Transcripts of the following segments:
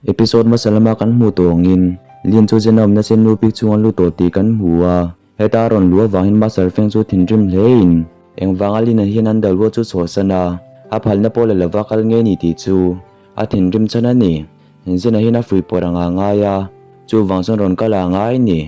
Episode hmasa lama kan hmuh tawh angin Lin chu Zen a awmna sen nu bik chhung a lut tawh tih kan hmu a. Heta a rawn luh avangin Master Feng chu thinrim hlein engvanga Lin-a hian an dal rual chu chhuahsan a, a phalna pawh la lova kal nge ni tih chu a thinrim chhan a ni. Zen-a hian a fuihpawrh anga ngai a, chuvang chuan rawn kal a ngai a ni.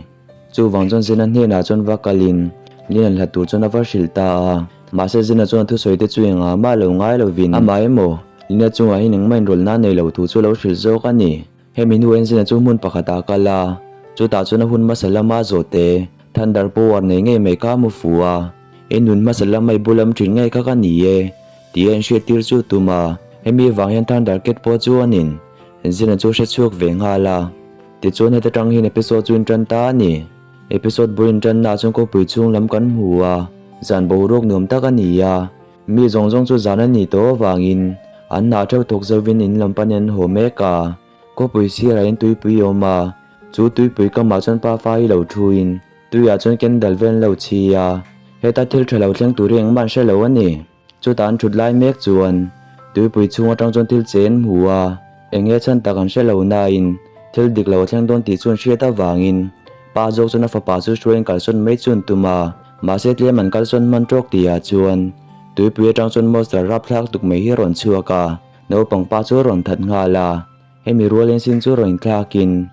Chuvang chuan Zena hnenah chuan va kalin Lin an hlat tur chuan a va hrilh ta a. Mahse Zena chuan a thusawi te chu engah mah lo ngai lovin amah emaw Lina chungah hian engmah inrawlhna a nei lo thu chu a lo hrilh zawk a ni. Hemi hnuah hian Zena chu hmun pakhatah a kal a, chutah chuan a hun hmasa lama zawhte Thunder Power nei ngei mai kha a hmu fu a. I nun hmasa lama i bulam thin ngei kha ka ni e tih a inhriattir chu tum a. Hemi vang hian Thunder Cat pawh chuanin Zena chu hre chhuak ve nghal a. Tichuan heta tang hian episode chu intan ta a ni. Episode bul intanna ah chuan khawpui chhung lam kan hmu a, zan boruak nuam tak a ni a. Mi zawng zawng chu zan a nih tawh avangin an hnah theuh thawk zovin in lam panin an haw mek a. Khawpui sirah hian tuipui a awm a, chu tuipui kamah chuan pafa hi lo thuin tuiah chuan candle vel an lo chhi a. Heta thil tha lo thleng tur hi engmah an hre lo a ni. Chutah an thut lai mek chuan tuipui chhung atang chuan thil che an hmu a, eng nge chhan tak an hre lo nain thil dik lo a thleng dawn tih chu an hriat avangin pa zawk chuan a fapa chu hruaiin kalsawn mai chu an tum a, mahse tlem an kalsawn hman tawk tihah chuan tuipui atang chuan monster rapthlak tuk mai hi a rawn chhuak a, naupang pa chu a rawn that nghal a, hemi rualin sin chu rawn inthlakin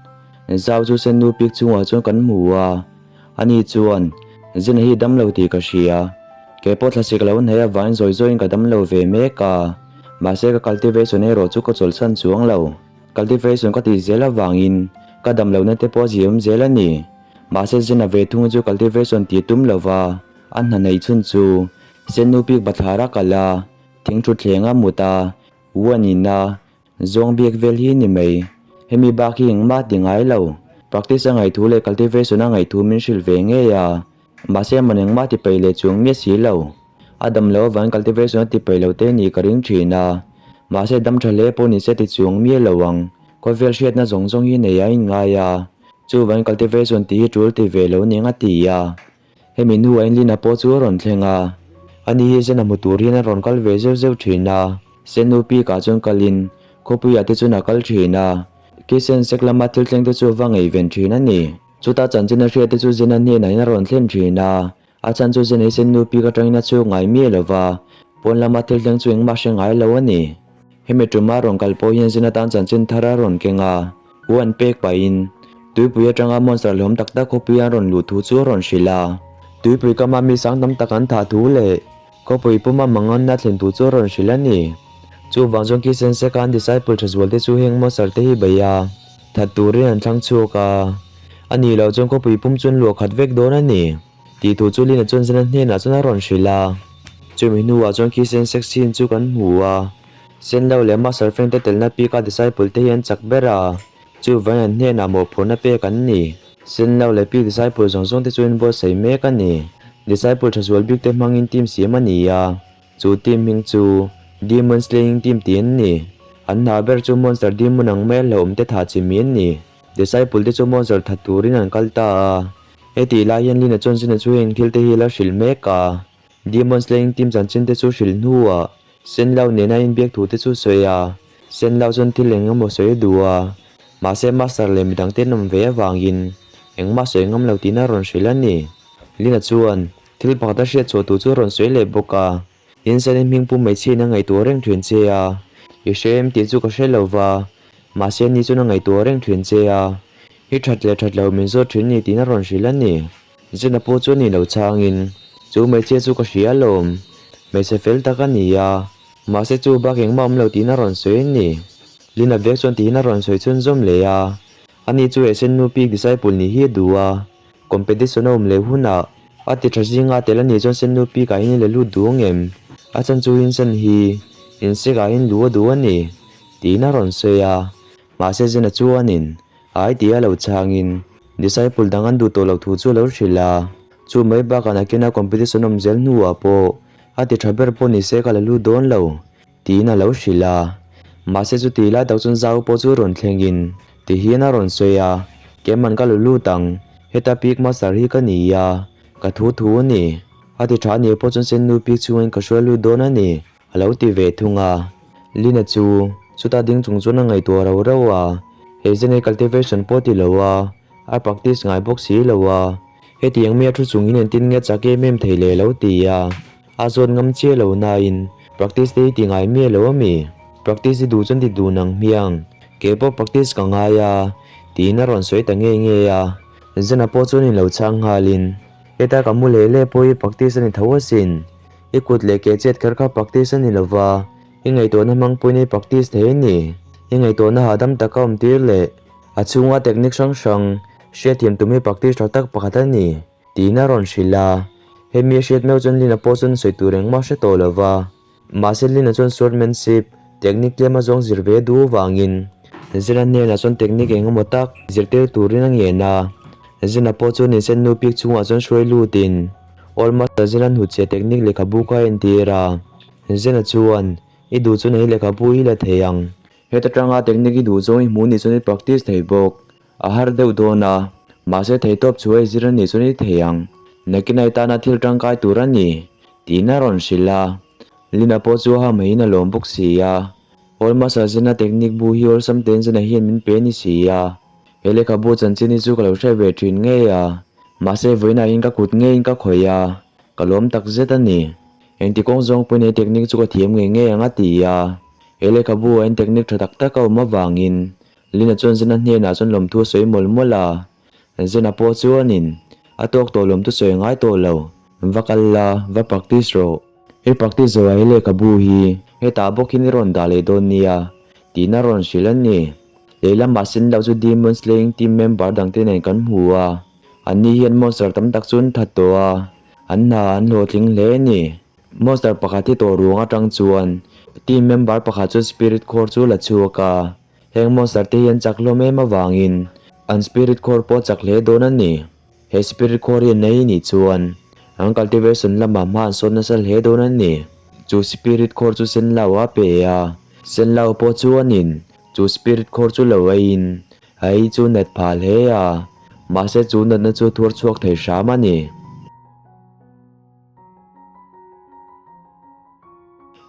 zau chu sen nu pik chungah chuan kan hmu a. Ani chuan, Zina hi dam lo tih ka hria. Kei pawh thlasik lo hnaih avangin zawi zawiin ka dam lo ve mek a. Mahse ka cultivation erawh chu ka chawlhsan chuang lo. Cultivation ka tih zel avangin ka dam lohna te pawh a ziaawm zel a ni. Mahse Zina ve thung chu cultivation tih tum lova a hna neih chhun chu Sennu bik bathlar a kal a, thingthutthleng a mut a, uan in a, Zawng biak vel hi ni mai. Hemi bak hi engmah ti ngai lo. Practice a ngaihthu leh cultivation a ngaihthu min hrilh ve ngei a. Mahse man engmah ti peih leh chuang miah si lo. A dam lo avangin cultivation a ti peih lo te ni ka ring thin a. Mahse dam tha hle pawh ni se ti chuang miah lo ang. Khawvel hriatna zawng zawng hi nei a inngai a. Chuvangin cultivation tih hi tul ti ve lo ning a ti a. Hemi hnuah Enlina pawh chu a rawn thleng a, ani hi Zena hmu tur hian a rawn kal ve zeuh zeuh thin a. Senu Peak-ah chuan kalin khawpuiah te chuan a kal thin a, Kisen sek lama thil thleng te chu a va ngaihven thin a ni. Chuta chanchin a hriat te chu Zena hnenah hian a rawn thlen thin a, a chhan chu Zena hi Senu Peak atangin a chhuak ngai miah lo va, pawn lama thil thleng chu engmah hre ngai lo a ni. Hemi tuma rawn kal pawh hian Zena tan chanchin thar a rawn keng a, u an pek pahin tuipui atanga monster hlawm tak tak khawpui an rawn luh thu chu a rawn hrilh a. Tuipui kama mi sang tam tak an thah thu leh khawpui puma manganna thlen thu chu a rawn hrilh a ni. Chuvang chuan Kisen Seka an disciple tha zual te chu heng monster te hi bei a, that turin an thlang chhuak a. A nih loh chuan khawpui pum chu an luah khat vek dawn a ni. Tih thu chu Lina chuan Zena hnenah chuan a rawn hrilh a. Chumi hnuah chuan khi sen sek chin chu kan hmu a. Sen lo leh Master Feng te telna pika disciple te hi an chak ber a. Chuvangin an hnenah mawhphurhna pek an ni. Sen lo leh pik disciple zawng zawng te chu in buatsaih mek a ni. Disciple tha zual bik te hmangin team siam a ni a. Chu team hming chu Demon Slaying Team tih an ni. An hna ber chu monster demon ang mai a hlauhawm te thah chi mi an ni. Disciple te chu monster that turin an kal ta a. Hetih lai hian Lina chuan Zina chu heng thil te hi a la hrilh mek a, Demon Slaying Team chanchin te chu hrilh hnuah Senlau nena inbiak thu te chu sawi a, Senlau chuan thil eng emaw sawi a duh a, mahse Master leh midang te an awm ve avangin engmah sawi ngam lo tiin a rawn hrilh a ni. Lina chuan thil pakhat a hriat chhuah tur chu a rawn sawi leh bawk a, Insan-i hming pu hmeichhiain a ngaihtuah reng thin che a, i hre em tih chu ka hre lo va, mahse ni chuan a ngaihtuah reng thin che a, i that leh that lo min zawt thin ni tiin a rawn hrilh a ni. Zena pawh chu a ni lo changin, Chu hmeichhia chu ka hria alawm, hmeichhe fel tak a ni a, mahse chu bak engmah awm lo tiin a rawn sawi a ni. Lina vek chuan tiin a rawn sawi chhunzawm leh a, ani chu Esen nu pik disciple nih hi a duh a, Competition a awm leh hunah a ti tha zinga tel a nih chuan Sennu Peak ah hian i la lut duh ang em? A chan chu Hinsan hi insect ah hian luh a duh a ni tiin a rawn sawi a, mahse Zena chuanin ai tia lo chhangin disciple dang an duh tawh loh thu chu a lo hrilh a, chu mai bakah nakinah competition awm zel hnuah pawh a ti tha ber pawh ni se ka la lut dawn lo tiin a lo hrilh a. Mahse chuti lai tak chuan Zau pawh chu rawn thlengin ti hian a rawn sawi a, Keman ka lu lut ang, heta Peak Master hi ka ni a, ka thu thu a ni. A ti tha nia pawh chuan Sennu Peak chhungin ka hruai lut dawn a ni, a lo ti ve thung a. Lina chu chutah ding chung chuan a ngaihtuah rauh rauh a. He Zen hi cultivation pawh ti lo a, a practice ngai bawk si lo a. Hetiang mi a thu chung in entin nge chak em em thei leh lo ti a, a zawt ngam chiah lo nain practice te hi ti ngai miah lo a mi? Practice hi duh chuan ti duh nang hmiang, kei pawh practice ka ngai a, tiin a rawn sawi ta ngei ngei a. Zena pawh chuan in lo chhang nghalin, Heta ka mu leh leh pawh hi practice a ni tho asin. I kut leh ke chet kher kha practice a ni lo va, i ngaihtuahna hmang pawhin i practice thei a ni. I ngaihtuahna hahdam taka awm tir leh a chhunga technique hrang hrang hriatthiam tum hi practice tha tak pakhat a ni, tiin a rawn hrilh a. Hemi a hriat meuh chuan Lina pawh chuan sawi tur engmah hre tawh lo va. Mahse Lina chuan swordmanship technique tlem a zawng zir ve duh avangin Zena hnenah chuan technique eng emaw tak zirtir turin a ngen a. Zena pawh chuan insen nu bik chungah chuan hruai lutin Old Master Zena hnutchhiah technique lehkhabu kha a entir a. Zena chuan, I duh chuan hei lehkhabu hi la thei ang. Heta tanga technique i duh zawng i hmuh nih chuan i practice thei bawk. A har deuh dawn a, mahse theihtawp chu hei zir a nih chuan i thei ang. Nakinai tana thil tangkai tur a ni, tiin a rawn hrilh a. Lina pawh chu a ha maiin a lawm bawk si a. Old Master Zena technique bu hi awlsam tein Zena hian min pe a ni si a. He lehkhabu chanchin hi chu ka lo hre ve thin ngei a, mahse vawiinah hian ka kut ngeiin ka khawih a, ka lawm tak zet a ni. Engti kawng zawng pawhin he technique chu ka thiam ngei ngei ang a ti a. He lehkhabu ah hian technique tha tak tak a awm avangin Lina chuan Zena hnenah chuan lawmthu a sawi mawlh mawlh a, Zena pawh chuanin a tawk tawh lawmthu sawi ngai tawh lo, va kal la, va practice rawh. I practice zawh ah he lehkhabu hi hetah bawk hian i rawn dah leh dawn nia, tiin a rawn hrilh a ni. Lehlamah sen loh chu Demon Slaying team member dangte nen kan hmu a, anni hian monster tam tak chu an that tawh a, an hna an hlawhtling hle a ni. Monster pakhat hi tawh ruang atang chuan team member pakhat chuan spirit core chu la chhuak a. Heng monster te hi an chak hlawm em avangin an spirit core pawh a chak hle dawn a ni. He spirit core hi a nei nih chuan an cultivation lamah hma an sawn nasa hle dawn a ni. Chu spirit core chu Senlau a pe a, Senlau pawh chuanin chu spirit core chu lo eiin a ei chu nat phah hle a, mahse chu natna chu a thuar chhuak thei hram a ni.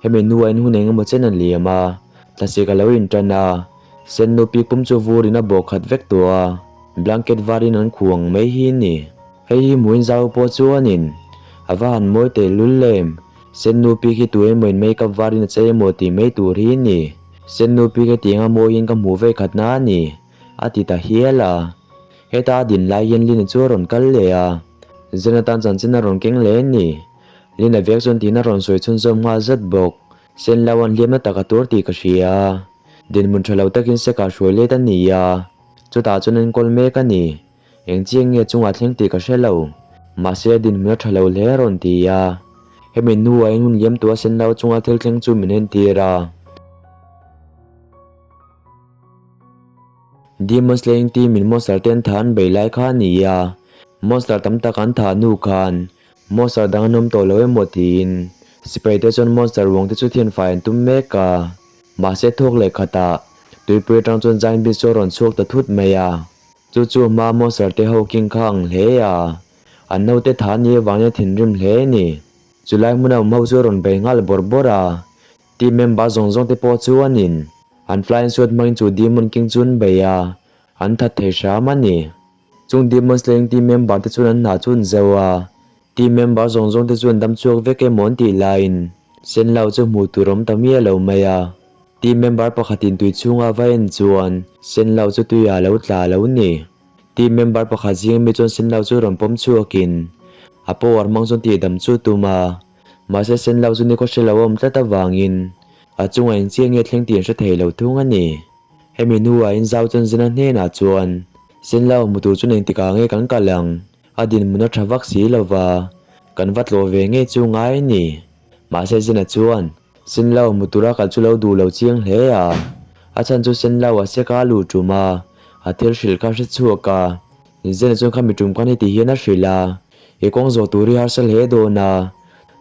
Hemi hnuaiin hun eng emaw chen a liam a, thlasik a lo intan a, Sennu pi pum chu vurin a bawh khat vek tawh a, blanket varin an khuh ang mai hi a ni. Hei hi hmuin zau pawh chuanin a va han mawi teh lul em, Sennu pi khi tu emaw in makeup varin a chei emaw tih mai tur hi a ni. Sennu pi khi tiang a mawiin ka hmuh vei khatna a ni, a ti ta hial a. Heta a din lai hian Lina chu a rawn kal leh a, Zena tan chanchin a rawn keng leh a ni. Lina vek chuan tiin a rawn sawi chhunzawm nghal zat bawk. Sen lo an hliamna tak a tuar tih ka hria a, dinhmun tha lo takin seka hruai let a ni a, chutah chuan an kawl mek a ni. Eng chiang nge chungah thleng tih ka hre lo, mahse a dinhmun a tha lo hle a rawn ti a. Hemi hnuah in hun liam tua sen lo chunga thil thleng chu min entir a. Demon Slaying Team in monster te an thah an bei lai kha a ni a, monster tam tak an thah hnu khan monster dang an awm tawh lo emaw tiin sipai te chuan monster ruang te chu thianfai an tum mek a, mahse thawk leh khatah tuipui atang chuan giant beast chu a rawn chhuak ta thut mai a, chu chu a hmaa monster te ho king kha ang hle a, an naute thah a nih avangin a thinrim hle a ni. Chulai hmuna awm ho chu a rawn bei nghal bawrh bawrh a. Team member zawng zawng te pawh chuanin an flying suit hmangin chu Demon King chu an bei a, an that thei hram a ni. Chung Demon Slaying team member te chuan an hna chu an zeu a, team member zawng zawng te chu an dam chhuak vek emaw an tih laiin Senlau chu hmuh tur awm ta miah lo mai a. Team member pakhatin tui chhunga va en chuan Senlau chu tuiah a lo tla a lo ni. Team member pakhat zing ami chuan Senlau chu rawn pawm chhuakin a power hmang chuan tihdam chu tum a. Mahse sen lo chu nikhaw hre lo a awm tlat avangin a chungah engchiah nge thleng tih an hre thei lo thung a ni. Hemi hnuah in zau chuan Zena hnenah chuan sen lo hmu tur chuan engtikah nge kan kal ang? A dinhmun a tha vak si lo va, kan va tlawh ve ngei chu ngai a ni. Mahse Zena chuan sen lo hmu tura kal chu lo duh lo chiang hle a, a chhan chu sen lo a seka a luh tum a, a thil hrilh kha hre chhuak a. Zena chuan khami tum khan heti hian a hrilh a, I kawng zawh tur hi harsa hle dawn a,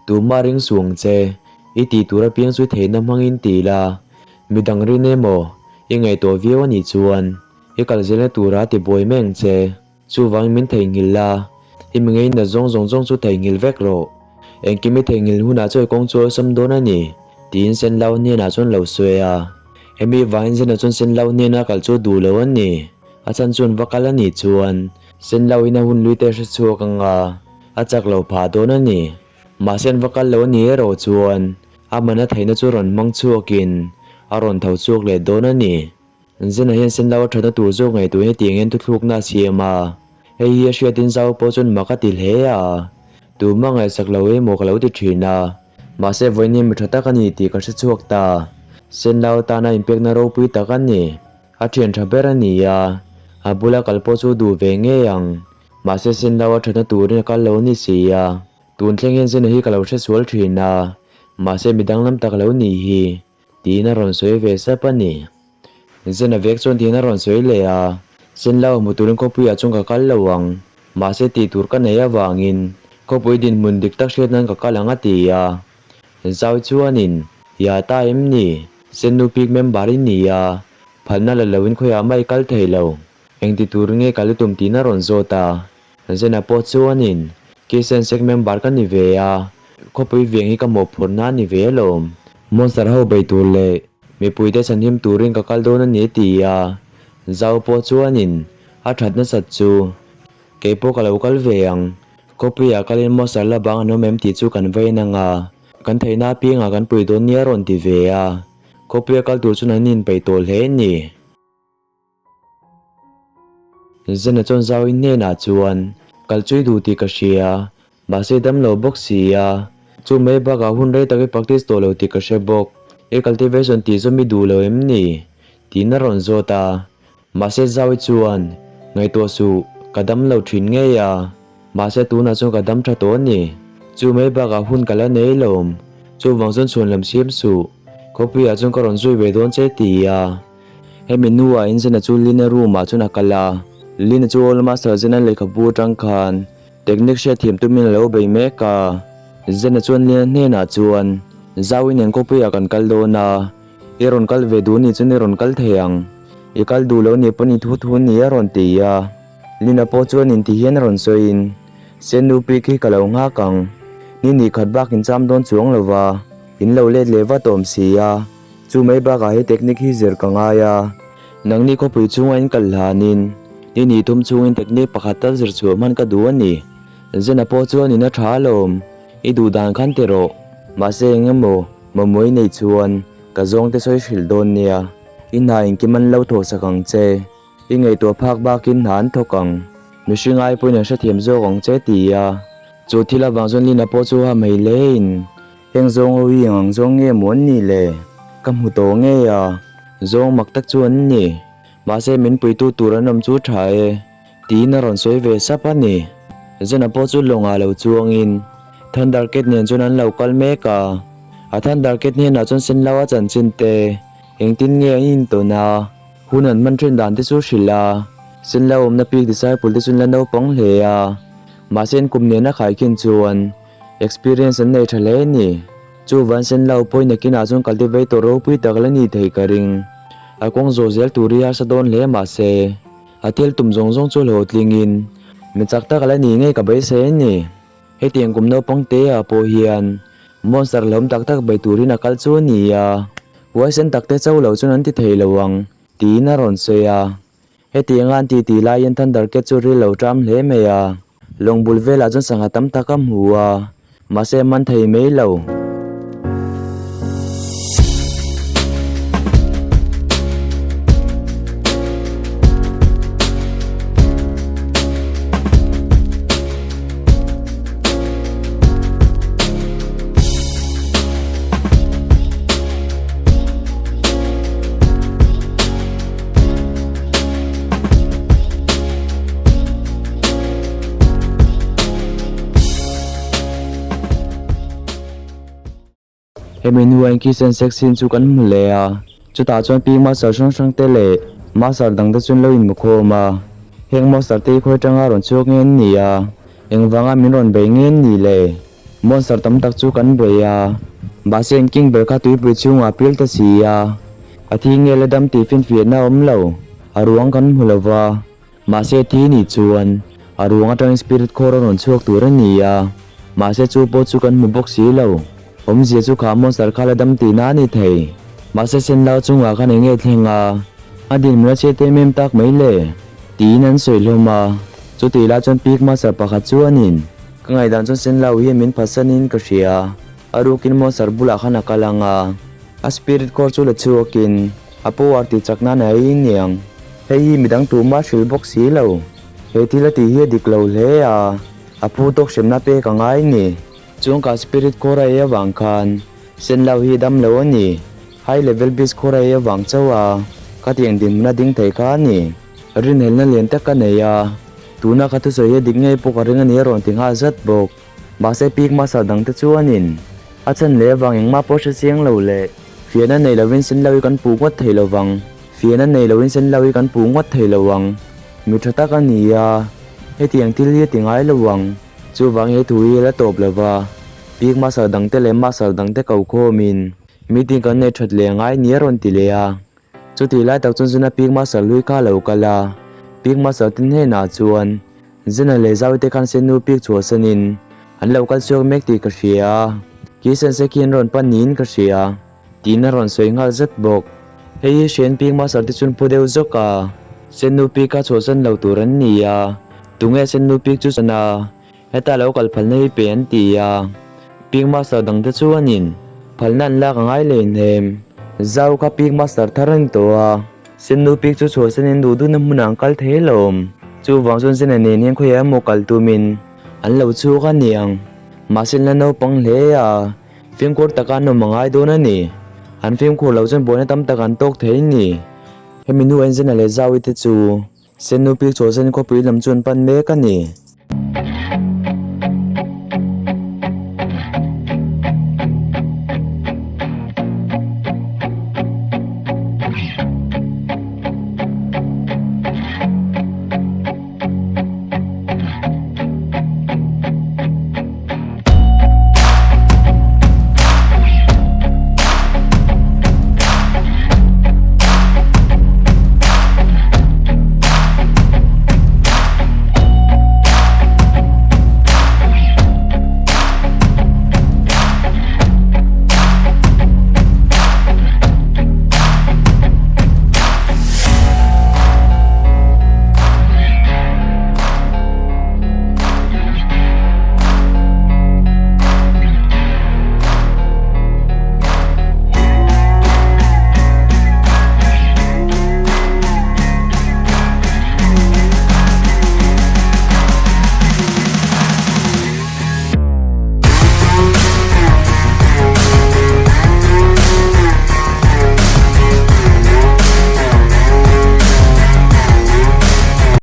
tumah ring suh ang che, i tih tur apiang chu theihna hmangin ti la, midang rin emaw i ngaihtuah viau a nih chuan i kal zelna tura ti buai mai ang che, chuvangin min theihnghilh la, i mi ngeinat zawng zawng zawng chu theihnghilh vek rawh, engkim i theihnghilh hunah chuan i kawng chu awlsam dawn a ni, tiin Senlau hnenah chuan lo sawi a. Hemi vangin Zena chuan Senlau hnena kal chu duh lo a ni. A chhan chuan va kal a nih chuan Senlau in a hun lui te a hre chhuak ang a, a chak lo phah dawn a ni. Mahse an va kal lo a nih erawh chuan a mana theihna chu rawn hmang chhuakin a rawn tho chhuak leh dawn a ni. Zena hian Senlau a thatna tur zawk ngaihtuah in hetiang hian thuthlukna a siam a, hei hi a hriatin Zau pawh chuan mak a ti hle a, tumah ngaihsak lo emaw ka lo ti thin a, mahse vawiin hi mi tha tak a ni tih ka hre chhuak ta. Senlau tana inpekna ropui tak a ni. A thian tha ber a ni a, a bula kal pawh chu duh ve ngei ang, mahse Senlau a thatna turin a kal lo a ni si a. Tun thleng hian Zena hi ka lo hre sual thin a, mahse mi danglam tak lo nih hi. Tiin a rawn sawi ve sap a ni. Zena vek chuan tiin a rawn sawi leh a, Senlau hmu turin khawpuiah chuan ka kal lo ang, mahse tih tur ka nei avangin khawpui dinhmun dik tak hriat nan ka kal ang a ti a. Zau chuanin, Ya ta em ni? Sennu pik member i ni a, phalna la loin khawiah mah i kal thei lo. Engti tur nge kal i tum tiin a rawn zawt a. Zena pawh chuanin, Kisen sec member ka ni ve a, khawpui veng hi ka mawhphurhna a ni ve alawm. Monster ho bei tur leh mipuite chhanhim turin ka kal dawn a ni a ti a. Zau pawh chuanin, A that nasat chu, kei pawh ka lo kal ve ang. Khawpuiah kalin monster la bang an awm em tih chu kan va en ang a, kan theihna apiangah kan pui dawn nia a rawn ti ve a. Khawpuia kal tur chuan an inpeih tawh hle a ni. Zena chuan Zauin hnenah chuan, Kal chui duh tih ka hria, mahse dam lo bawk si a, chu mai bakah hun rei tak i practice tawh lo tih ka hre bawk, i cultivation tih zawm i duh lo em ni? tiin a rawn zawt a. Mahse Zauii chuan, Ngaihtuah suh, ka dam lo thin ngei a, mahse tunah chuan ka dam tha tawh a ni. Chu mai bakah hun ka la nei lawm, chuvang chuan chhuan lam siam suh, khawpuiah chuan ka rawn zui ve dawn che ti a. Hemi hnuah Inzena chu Lina room ah chuan a kal a, Lina chu Old Master Zena lehkhabu atang khan technique hriatthiam tumin a lo bei mek a. Zena chuan Lina hnenah chuan, Zau i nen khawpuiah kan kal dawn a, i rawn kal ve duh nih chuan i rawn kal thei ang, i kal duh lo nih pawn i thu thu ni a rawn ti a. Lina pawh chuan inti hian a rawn sawiin, Sennu pi khi ka lo nghak ang, ni nih khat bak in cham dawn chuang lo va, in lo let leh vat awm si a. Chu mai bakah he technique hi zir ka ngai a, nangni khawpui chhunga in kal hlanin ni ni thum chhungin technique pakhat tal zir chhuah hman ka duh a ni. Zena pawh chuan in a tha alawm, i duh dan khan ti rawh. Mahse eng emaw mamawh i neih chuan ka zawngte sawi hrilh dawn nia, i hna engkim an lo thawhsak ang che. I ngaihtuah phak bakin hna an thawk ang, mihring ai pawhin an hrethiam zawk ang che ti a. Chu thil avang chuan Lina pawh chu ha mai hlein, Heng zawng ho hi eng ang zawng nge maw an nih le? Ka hmu tawh ngei a, zawng mak tak chu an ni. Mahse min puitu tur an awm chu tha e, tiin a rawn sawi ve sap a ni. Zena pawh chu lawngah lo chuangin Thundercat nen chuan an lo kal mek a. A Thundercat hnenah chuan Senlau a chanchin te engtin nge an intawn a? Hun an hman then dan te chu hrilh a, sen lo awmna pik disciple te chu an la naupang hle a, mahse an kum nena khaikhin chuan experience an nei tha hle a ni. Chuvan sen lo pawhin nakinah chuan cultivator ropui tak la ni theih ka ring. A kawng zawh zel tur hi harsa dawn hle mahse a thil tum zawng zawng chu hlawhtlingin mi chak tak la ni ngei ka beisei a ni. Hetiang kum naupang te ah pawh hian monster hlawm tak tak bei turin a kal chu a ni a, huaisen tak te chauh lo chuan an ti thei lo ang tiin a rawn sawi a. Hetianga an titi laiin Thundercat chu ril lo ṭam hle mai a, lawng bul velah chuan sangha tam tak a hmu a, mahse a man thei mai lo. Hemi hnuah in khi Sensex sin chu kan hmu leh a, chutah chuan pi master hrang hrang te leh master dang te chu an lo inhmu khawm a, heng master te hi khawi atanga rawn chhuak nge an ni a, engvanga min rawn bei nge an nih le? Monster tam tak chu kan bei a, mahse an king ber kha tuipui chhungah a pil ta si a, a thi nge la dam tih finfiahna a awm lo, a ruang kan hmu lo va. Mahse thi nih chuan a ruang atangin spirit khawr a rawn chhuak tur a ni a, mahse chu pawh chu kan hmu bawk si lo. Awmzia chu kha monster kha la dam tihna a ni thei. Mahse Senlau chungah khan eng nge thleng a, a dinhmun a chhiat em em tak mai le? Tiin an sawi hlawm a. Chutih lai chuan Pik Master pakhat chu an in. Ka ngaihdan chuan Senlau hian min phatsanin ka hria. A rukin monster bulah khan a kal ang a, a spirit core chu la chhuakin a power tih chak nan a ei niang. Hei hi midang tumah hrilh bawk si lo. He thil a tih hi a dik lo hle a, a phu tawk hremna pek a ngai ni. Chuan ka spirit core a ei avang khan Senlau hi dam lo a ni. High level beast core a ei avang chauh a, ka tiang dinhmun a ding thei kha a ni. Rinhelna lian tak ka nei a, tuna ka thusawi hi a dik ngei pawh ka ring a ni a rawn ti nghal zat bawk. Mahse Peak Master dangte chuanin a chhan leh avang engmah pawh hre chiang lo leh fiahna nei lovin Senlo hi kan puh ngawt thei lovang. Fiahna nei lovin Senlo hi kan puh ngawt thei lo ang. Mi tha tak a ni a, hetiang thil hi a ti ngai lo ang. Chuvang he thu hi a la tawp lova, Peak Master dangte leh Master dangte ko khawmin meeting kan nei that leh ngai ni a rawn ti leh a. Chutih lai tak chuan Zuna Peak Master hlui kha a lo kal a, Peak Master te hnenah chuan Zuna leh Zaui te khan Sennu Peak chhuahsanin an lo kal chhuak mek tih ka hria a, khi sense khi an rawn pan niin ka hria tiin a rawn sawi nghal zat bawk. Hei hi hriain Peak Master te chuan phu deuh zawk a, Sennu Peak kha chhuahsan lo tur an ni a, tunge Sennu Peak chu san a? Heta lo kal phalna hi pe an ti a, Peak Master dangte chuanin phalna an lak a ngai leh hnem. Zau kha Peak Master thar a ni tawh a, Sennu Peak chu chhuahsanin duh duhna hmunah an kal thei alawm. Chuvang chuan Zena nen hian khawiah emaw kal tumin an lo chhuak a niang. Mahse an la naupang hle a, fimkhur taka an awm a ngai dawn a ni. An fimkhur loh chuan buaina tam tak an tawk thei a ni. Hemi hnuah hian Zena leh Zauite chu Sennu Peak chhuahsanin khawpui lam chu an pan mek a ni.